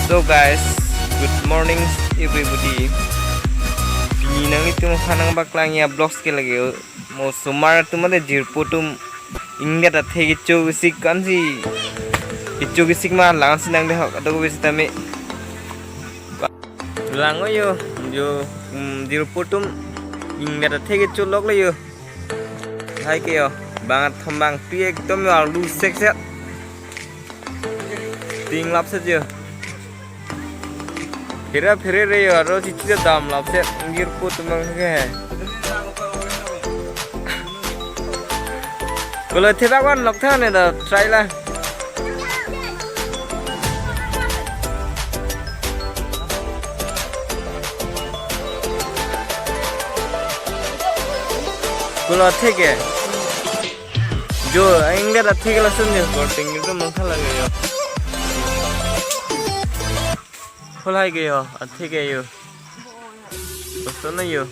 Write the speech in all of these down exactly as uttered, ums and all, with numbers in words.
So guys, good morning everybody. Pini nanglitum aphan nangpaklang ya vlogs ke lake, mo osomar atum mate jirpo atum ingdet athe kecho kesik kan si, kecho kesik ma lang si nangdehok ato ko besi tame. Lang yo, jo, mm, jirpo atum ingdet athe kecholok le yo. Hai ke yo, bang athom bang pi ekdom yo arlu sekset. Ting lapset yo. Phira phire re yo, aro chichi dam lapset, jirpo atum bang ke. Kolo thebak wan lok tha ne da try la. Kolo theke. Jo, ingdet athe ke lason jo, korting itu mangkhala ke yo. Kholai ke yo, athe ke yo. Koson na yo.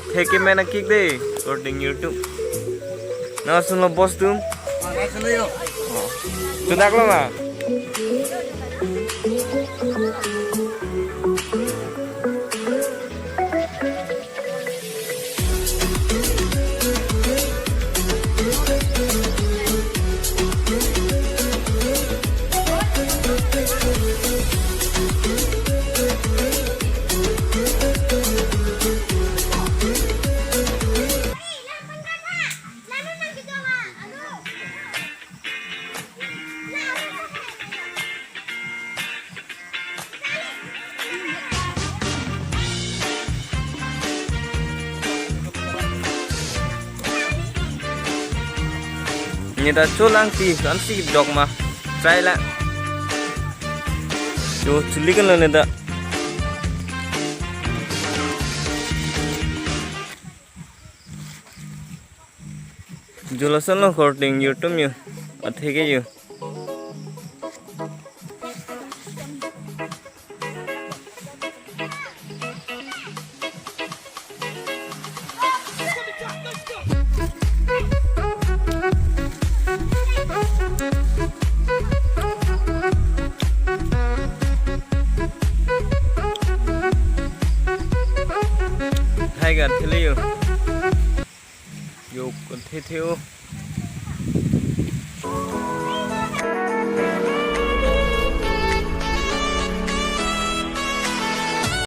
Theke mena kik de, korting YouTube. Na sunlo boss atum. Sudah lo ma. Neta cholang ti, kan si dok ma. Try la. Yo, chuli kan lo neta. Jo lason lo korting YouTube yo. Athe ke yo. Hai ga thele yo. Yo, kon the the o.